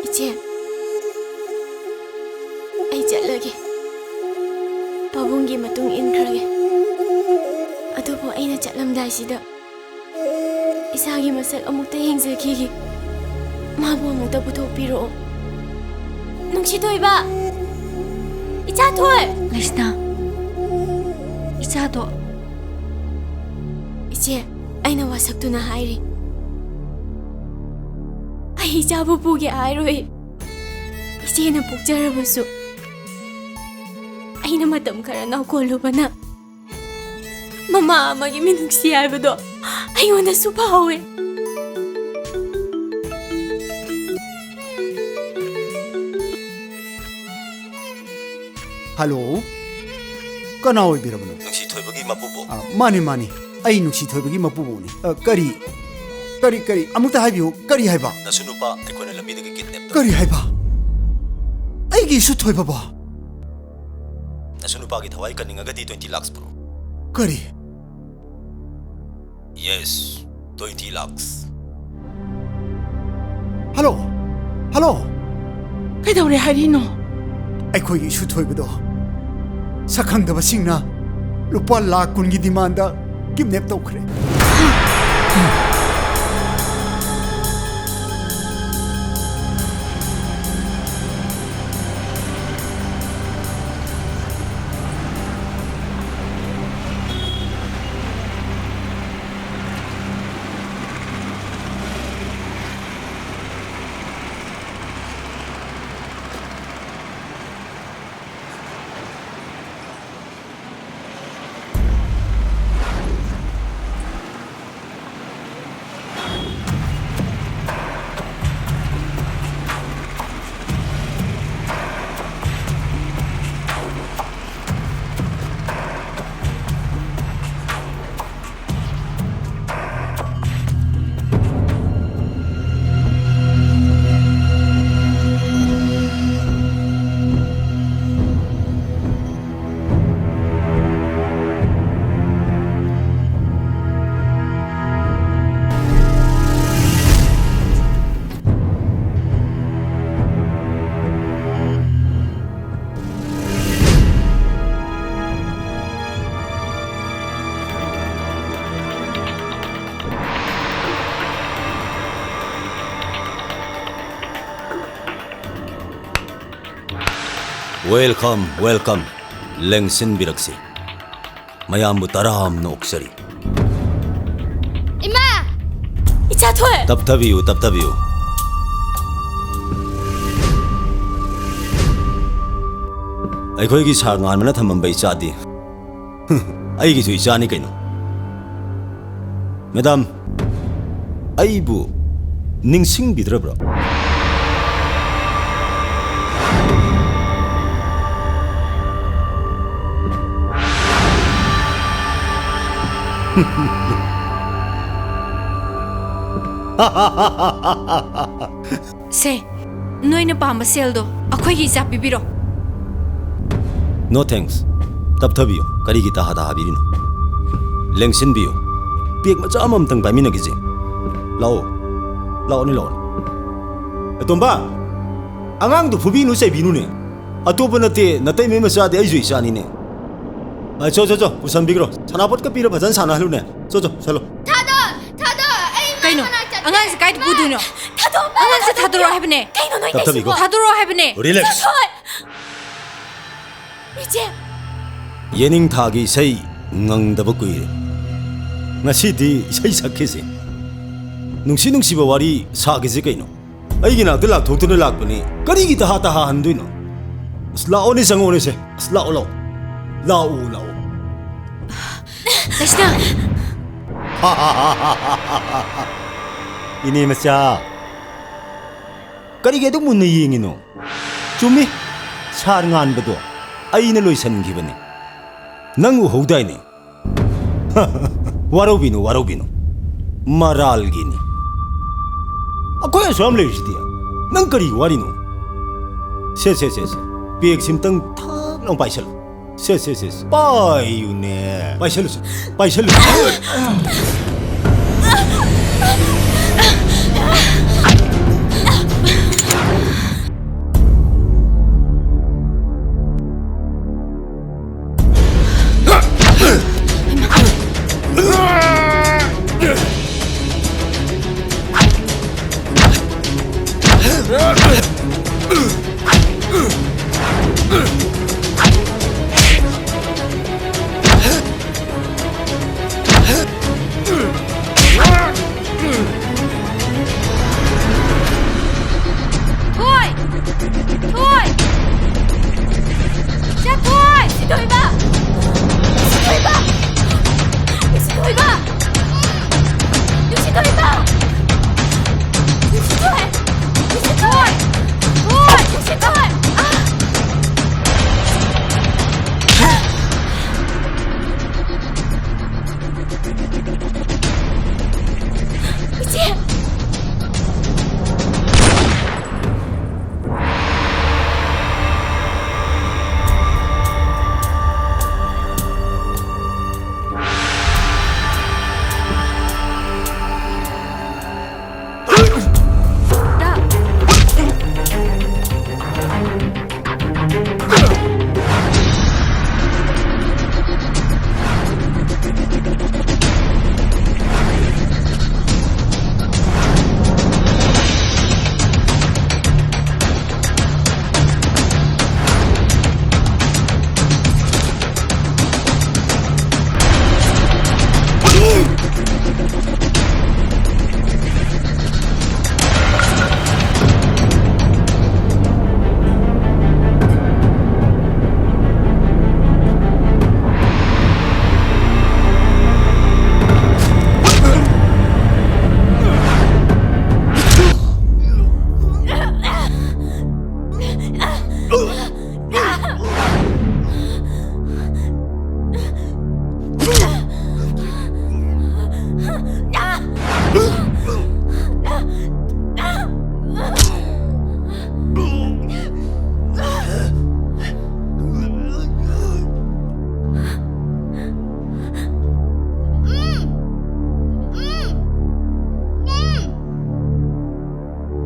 ꯏꯆꯦ, ꯑꯩ ꯆꯠꯂꯒꯦ꯫ ꯄꯥꯕꯨꯡꯒꯤ ꯃꯇꯨꯡ ꯏꯟꯈ꯭ꯔꯒꯦ꯫ ꯑꯗꯨꯕꯨ ꯑꯩꯅ ꯆꯠꯂꯝꯗꯥꯏꯁꯤꯗ ꯏꯆꯥꯒꯤ ꯃꯁꯛ ꯑꯃꯨꯛꯇ ꯌꯦꯡꯖꯈꯤꯒꯦ꯫ ꯃꯥꯕꯨ ꯑꯃꯨꯛꯇ ꯄꯨꯊꯣꯛꯄꯤꯔꯛꯑꯣ꯫ ꯅꯨꯡꯁꯤꯊꯣꯏꯕ! ꯏꯆꯥꯊꯣꯏ! ꯂꯩꯁꯅꯥ, ꯏꯆꯥꯗꯣ ꯏꯆꯦ, ꯑꯩꯅ ꯋꯥꯁꯛꯇꯨꯅ ꯍꯥꯏꯔꯤ, "ꯑꯩ ꯏꯆꯥꯕꯨ ꯄꯨꯒꯦ ꯍꯥꯏꯔꯣꯏ꯫ ꯏꯆꯦꯅ ꯄꯣꯛꯆꯔꯕꯁꯨ ꯑꯩꯅ ꯃꯇꯝ ꯈꯔ ꯅꯥꯎꯀꯣꯜꯂꯨꯕꯅ ꯃꯃꯥ ꯑꯃꯒꯤ ꯃꯤꯅꯨꯡꯁꯤ ꯍꯥꯏꯕꯗꯣ ꯑꯩꯉꯣꯟꯗꯁꯨ ꯐꯥꯎꯋꯦ꯫" ꯍꯜꯂꯣ, ꯀꯅꯥ ꯑꯣꯏꯕꯤꯔꯕꯅꯣ? ꯅꯨꯡꯁꯤꯊꯣꯏꯕꯒꯤ ꯃꯄꯨꯕꯣꯛ꯫ ꯑ, ꯃꯥꯅꯤ, ꯃꯥꯅꯤ, ꯑꯩ ꯅꯨꯡꯁꯤꯊꯣꯏꯕꯒꯤ ꯃꯄꯨꯕꯣꯛꯅꯤ꯫ ꯑ, ꯀꯔꯤ, ꯀꯔꯤ, ꯀꯔꯤ? ꯑꯃꯨꯛꯇ ꯍꯥꯏꯕꯤꯌꯨ, ꯀꯔꯤ ꯍꯥꯏꯕ? ꯅꯁꯨ ꯅꯨꯄꯥ ꯑꯩꯈꯣꯏꯅ ꯂꯝꯕꯤꯗꯒꯤ kidnap ꯇꯧ- ꯀꯔꯤ ꯍꯥꯏꯕ? ꯑꯩꯒꯤ ꯏꯁꯨꯊꯣꯏꯕꯕꯣ? ꯅꯁꯨ ꯅꯨꯄꯥꯒꯤ ꯊꯋꯥꯏ ꯀꯟꯅꯤꯡꯉꯒꯗꯤ twenty lakhs ꯄꯨꯔꯛꯎ꯫ ꯀꯔꯤ? Yes, twenty lakhs꯫ Hello? Hello? ꯀꯩꯗꯧꯔꯦ ꯍꯥꯏꯔꯤꯅꯣ? ꯑꯩꯈꯣꯏꯒꯤ ꯏꯁꯨ ꯊꯣꯏꯕꯗꯣ ꯁꯛꯈꯪꯗꯕꯁꯤꯡꯅ ꯂꯨꯄꯥ ꯂꯥꯈ ꯀꯨꯟꯒꯤ demand ꯗ kidnap ꯇꯧꯈ꯭ꯔꯦ꯫ Welcome, welcome. ꯂꯦꯡꯁꯤꯟꯕꯤꯔꯛꯁꯤ꯫ ꯃꯌꯥꯝꯕꯨ ꯇꯔꯥꯝꯅ ꯑꯣꯛꯆꯔꯤ꯫ ꯊꯣꯏ! ꯇꯞꯊꯕꯤꯌꯨ, ꯇꯞꯊꯕꯤꯌꯨ꯫ ꯑꯩꯈꯣꯏꯒꯤ ꯁꯥꯔ ꯉꯥꯟꯕꯅ ꯊꯝꯃꯝꯕ ꯏꯆꯥꯗꯤ ꯑꯩꯒꯤꯁꯨ ꯏꯆꯥꯅꯤ ꯀꯩꯅꯣ꯫ ꯃꯦꯗꯥꯝ, ꯑꯩꯕꯨ ꯅꯤꯡꯁꯤꯡꯕꯤꯗ꯭ꯔꯕ꯭ꯔꯣ? ꯁꯦ, ꯅꯣꯏꯅ ꯄꯥꯝꯕ ꯁꯦꯜꯗꯣ ꯑꯩꯈꯣꯏꯒꯤ ꯏꯆꯥ ꯄꯤꯕꯤꯔꯣ꯫ No thanks. ꯇꯞꯊꯕꯤꯌꯨ꯫ ꯀꯔꯤꯒꯤ ꯇꯍꯥ ꯇꯍꯥ ꯄꯤꯔꯤꯅꯣ? ꯂꯦꯡꯁꯤꯟꯕꯤꯌꯨ꯫ ꯄꯦꯛ ꯃꯆꯥ ꯑꯃꯃꯝꯇꯪ ꯄꯥꯏꯃꯤꯟꯅꯈꯤꯁꯦ꯫ ꯂꯥꯛꯑꯣ꯫ ꯂꯥꯛꯑꯣꯅꯦ, ꯂꯥꯛꯑꯣꯅꯦ꯫ ꯑꯇꯣꯝꯕ, ꯑꯉꯥꯡꯗꯨ ꯐꯨꯕꯤꯅꯨ, ꯆꯩꯕꯤꯅꯨꯅꯦ꯫ ꯑꯇꯣꯞꯄ ꯅꯠꯇꯦ, ꯅꯇꯩꯃꯩ ꯃꯆꯥꯗꯤ ꯑꯩꯁꯨ ꯏꯆꯥꯅꯤꯅꯦ꯫ ꯑ, ꯆꯣ, ꯆꯣ, ꯆꯣ, ꯄꯨꯁꯟꯕꯤꯈ꯭ꯔꯣ꯫ ꯁꯅꯥꯄꯣꯠꯀ ꯄꯤꯔ ꯐꯖꯅ ꯁꯥꯟꯅꯍꯜꯂꯨꯅꯦ꯫ ꯆꯣ, ꯆꯣ, ꯆꯠꯂꯣ꯫ ꯊꯥꯗꯣ! ꯊꯥꯗꯣ! ꯑꯩ ꯃꯥ ꯀꯩꯅꯣ? ꯃꯅꯥꯛ ꯆꯠꯀꯦ꯫ ꯑꯉꯥꯡꯁꯦ ꯀꯥꯏꯗ ꯏꯃꯥ! ꯄꯨꯗꯣꯏꯅꯣ? ꯊꯥꯗꯣ! ꯑꯉꯥꯡꯁꯦ ꯊꯥꯗꯣꯔꯛꯑꯣ ꯍꯥꯏꯕꯅꯦ꯫ ꯀꯩꯅꯣ ꯅꯣꯏ ꯇꯞꯊꯕꯤꯀꯣ꯫ ꯇꯧꯏꯁꯤꯕꯣ? ꯊꯥꯗꯣꯔꯛꯑꯣ ꯍꯥꯏꯕꯅꯦ꯫ Relax. ꯊꯣꯏ! ꯏꯆꯦ! ꯌꯦꯅꯤꯡꯊꯥꯒꯤ ꯏꯁꯩ ꯉꯪꯗꯕ ꯀꯨꯏꯔꯦ꯫ ꯉꯁꯤꯗꯤ ꯏꯁꯩ ꯁꯛꯈꯤꯁꯦ꯫ ꯅꯨꯡꯁꯤ ꯅꯨꯡꯁꯤꯕ ꯋꯥꯔꯤ ꯁꯥꯈꯤꯁꯦ ꯀꯩꯅꯣ꯫ ꯑꯩꯒꯤ ꯅꯥꯛꯇ ꯂꯥꯛꯊꯣꯛꯇꯨꯅ ꯂꯥꯛꯄꯅꯤ꯫ ꯀꯔꯤꯒꯤ ꯇꯍꯥ ꯇꯍꯥ ꯍꯟꯗꯣꯏꯅꯣ? ꯑꯁ, ꯂꯥꯛꯑꯣꯅꯦ, ꯆꯪꯉꯛꯑꯣꯅꯦꯁꯦ꯫ ꯑꯁ, ꯂꯥꯛꯑꯣ, ꯂꯥꯛꯑꯣ꯫ ꯂꯥꯛꯑꯣ, ꯂꯥꯛꯑꯣ꯫ ꯂꯩꯁꯅꯥ! ꯏꯅꯦ ꯃꯆꯥ, ꯀꯔꯤꯒꯤ ꯑꯗꯨꯛ ꯃꯨꯟꯅ ꯌꯦꯡꯉꯤꯅꯣ? ꯆꯨꯝꯃꯤ, ꯁꯥꯔ ꯉꯥꯟꯕꯗꯣ ꯑꯩꯅ ꯂꯣꯏꯁꯤꯟꯈꯤꯕꯅꯤ꯫ ꯅꯪ ꯎꯍꯧꯗꯥꯏꯅꯦ? ꯋꯥꯔꯧꯕꯤꯅꯨ, ꯋꯥꯔꯧꯕꯤꯅꯨ꯫ ꯃꯔꯥꯜꯒꯤꯅꯤ꯫ ꯑꯩꯈꯣꯏ ꯑꯁꯨꯛ ꯌꯥꯝ ꯂꯩꯔꯤꯁꯤꯗꯤ꯫ ꯅꯪ ꯀꯔꯤ ꯋꯥꯔꯤꯅꯣ? ꯁꯦ, ꯁꯦ, ꯁꯦ, ꯁꯦ꯫ ꯄꯦꯛꯁꯤꯝꯇꯪ ꯊꯛ ꯂꯥꯎ ꯄꯥꯏꯁꯜꯂꯨ꯫ ꯁꯦ, ꯁꯦ, ꯁꯦ, ꯁꯦ꯫ ꯄꯥꯏꯌꯨꯅꯦ꯫ ꯄꯥꯏꯁꯜꯂꯨꯁꯦ꯫ ꯄꯥꯏꯁꯜꯂꯨꯁꯦ꯫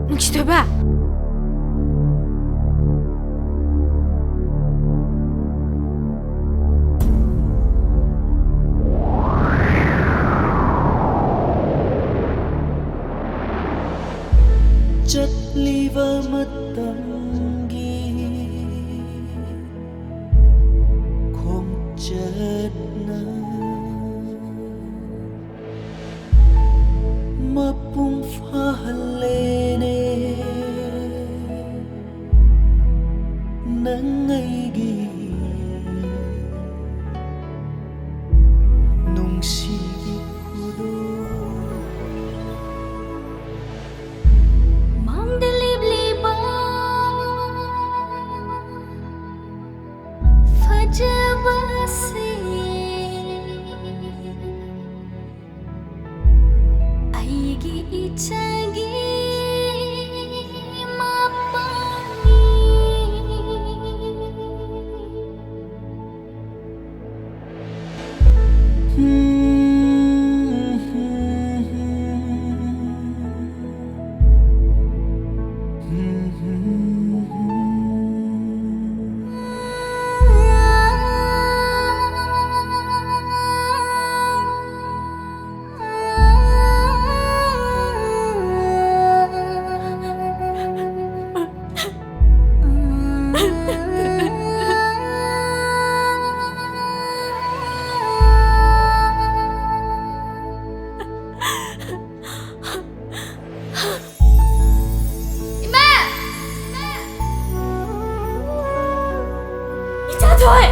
ꯅꯨꯡꯁꯤꯊꯣꯏꯕ꯫ ꯆꯠꯂꯤꯕ ꯃꯇꯝꯒꯤ ꯈꯣꯡꯆꯠꯅ ꯃꯄꯨꯡ ꯐꯥꯍꯜꯂꯦꯅꯦ ꯅꯪ ꯑꯩꯒꯤ ꯅꯨꯡꯁꯤꯒꯤ ꯈꯨꯗꯣꯜ꯫ ꯃꯥꯡꯗ ꯂꯦꯞꯂꯤꯕ ꯐꯖꯕꯁꯦ ꯑꯩꯒꯤ ꯏꯆꯥꯒꯤ ꯃꯄꯥꯅꯤ꯫ ꯏꯃꯥ! ꯏꯆꯥꯊꯣꯏ!